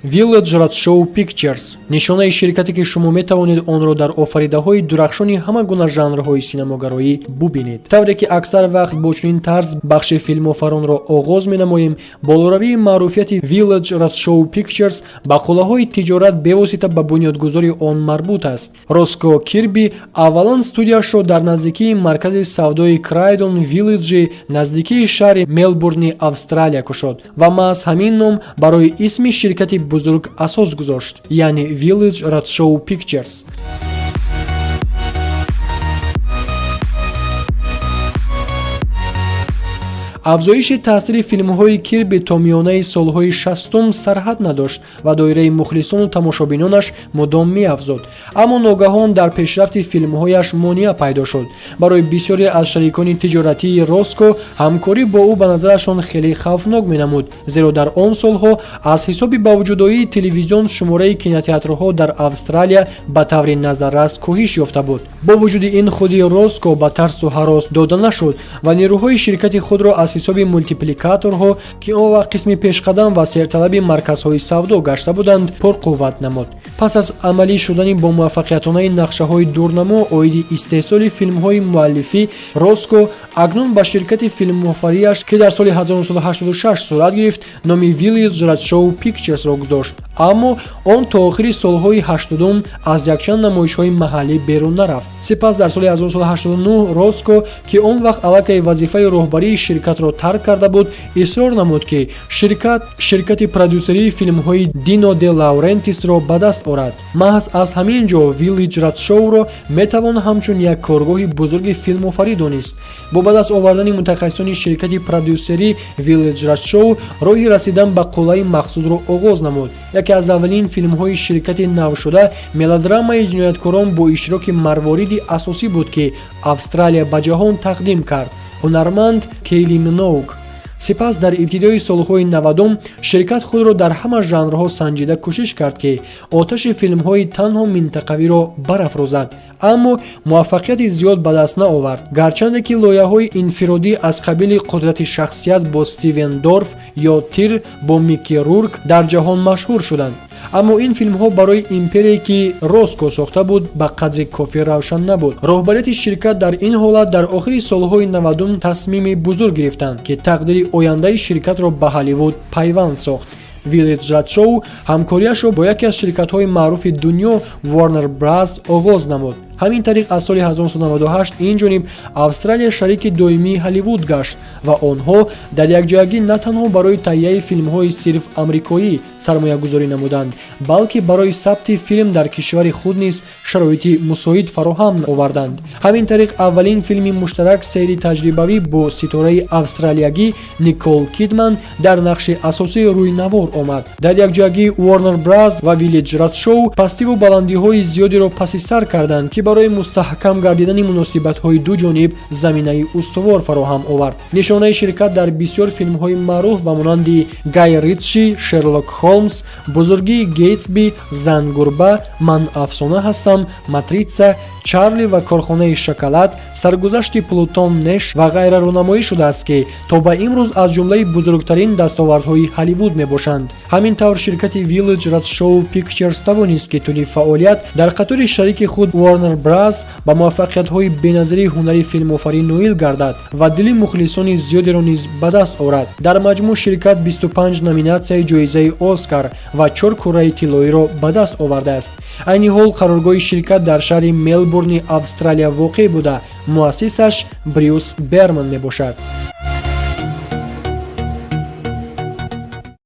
Village Roadshow Pictures — нишонаи ширкате, ки шумо метавонед онро дар офаридаҳои дурахшони ҳама гуна жанрҳои синамогароӣ бубинед. Тавре ки аксар вақт бо чунин тарз бахши филмофаронро оғоз менамоем, болоравии маъруфияти Village Roadshow Pictures ба қуллаҳои тиҷорат бевосита ба бунёдгузори он марбут аст. Роско Кирби аввалан студияшро дар наздикии маркази савдои Крайдон Виллиджи наздикии шаҳри Мелбурни Австралия кушод ва маҳз ҳамин ном барои исми ширкати бузург асос гузошт, яъне Village Roadshow Pictures. Афзоиши таъсири филмҳои Кирби то миёнаи солҳои 60-ум сарҳад надошт ва доираи мухлисону тамошобинонаш мудом меафзод. Аммо ногаҳон дар пешрафти филмҳояш монеа пайдо шуд. Барои бисёре аз шарикони тиҷоратии Роско ҳамкорӣ бо ӯ ба назарашон хеле хавфнок менамуд, зеро дар он солҳо аз ҳисоби ба вуҷудоии телевизион шумораи кинотеатрҳо дар Австралия ба таври назаррас коҳиш ёфта буд. Бо вуҷуди ин, худи Роско ба тарсу ҳарос дода нашуд ва нерӯҳои ширкати худро аз ҳисоби мултипликаторҳо, ки он вақт қисми пешқадам ва серталаби марказҳои савдо гашта буданд, пурқувват намуд. Пас аз амалӣ шудани бомуваффақиятонаи нақшаҳои дурнамо оиди истеҳсоли филмҳои муаллифӣ, Роско акнун ба ширкати филмофарияш, ки дар соли 1986 сурат гирифт, номи Village Roadshow Pictures-ро гузошт. Аммо он то охири солҳои 80-ум аз якчанд намоишҳои маҳаллӣ берун нарафт. Сипас дар соли 1989 Роско, ки он вақт аллакай вазифаи роҳбарии ширкатро тарк карда буд, исрор намуд, ки ширкат ширкати продюсерии филмҳои Дино де Лаурентисро ба даст орад. Маҳз аз ҳамин ҷо Village Roadshow-ро метавон ҳамчун як коргоҳи бузурги филмофарӣ донист. Бо ба даст овардани мутахассисони ширкати продюсерӣ, Village Roadshow роҳи расидан ба қуллаи мақсудро оғоз намуд. Яке аз аввалин филмҳои ширкати навшуда мелодрамаи ҷинояткорон бо иштироки марвориди асосӣ буд, ки Австралия ба ҷаҳон тақдим кард: ҳунарманд Кейли Миноуг. Сипас дар ибтидои солҳои 90-ум ширкат худро дар ҳама жанрҳо санҷида, кӯшиш кард, ки оташи филмҳои танҳо минтақавиро барафрӯзад, аммо муваффақияти зиёд ба даст наовард. Гарчанде ки лоиҳаҳои инфиродӣ аз қабили «Қудрати шахсият» бо Стивен Дорф ё «Тир» бо Микки Рурк дар ҷаҳон машҳур шуданд, аммо ин филмҳо барои империе, ки Роско сохта буд, ба қадри кофӣ равшан набуд. Роҳбарияти ширкат дар ин ҳолат дар охири солҳои 90-ум тасмими бузург гирифтанд, ки тақдири ояндаи ширкатро ба Ҳолливуд пайванд сохт. Village Roadshow ҳамкориашро бо яке аз ширкатҳои маъруфи дунё, Warner Bros, оғоз намуд. Ҳамин тариқ, аз соли 1998 ин ҷониб Австралия шарики доимии Ҳолливуд гашт ва онҳо дар якҷоягӣ на танҳо барои таҳияи филмҳои сирф амрикоӣ сармоягузорӣ намуданд, балки барои сабти филм дар кишвари худ низ шароити мусоид фароҳам оварданд. Ҳамин тариқ, аввалин филми муштарак, сайри таҷрибавӣ бо ситораи австралиягӣ Никол Кидман дар нақши асосӣ, рӯи навор омад. Дар якҷоягӣ Warner Bros ва Village Roadshow пастиву баландиҳои зиёдеро паси сар карданд, ки барои мустаҳкам гардидани муносибатҳои ду ҷониб заминаи устувор фароҳам овард. Нишонаи ширкат дар бисёр филмҳои маъруф ба монанди Гай Ритши, Шерлок Холмс, Бузургии Гейтсби, Зан гурба, Ман афсона ҳастам, Матрица, Чарли ва корхонаи шоколад, Саргузашти Плутон Неш ва ғайра рӯнамоӣ шудааст, ки то ба имрӯз аз ҷумлаи бузургтарин дастовардҳои Ҳолливуд мебошанд. Ҳамин тавр, ширкати Village Roadshow Pictures тавонист, ки тӯли фаъолият дар қатори шарики худ Warner Bros ба муваффақиятҳои беназири ҳунари филмофарӣ ноил гардад ва дили мухлисони зиёдеро низ ба даст орад. Дар маҷмӯъ ширкат 25 номинатсияи ҷоизаи Оскар ва чор курраи тиллоиро ба даст овардааст. Айни ҳол қароргоҳи ширкат дар шаҳри Мелбурни Австралия воқеъ буда, муассисаш Брюс Берман мебошад.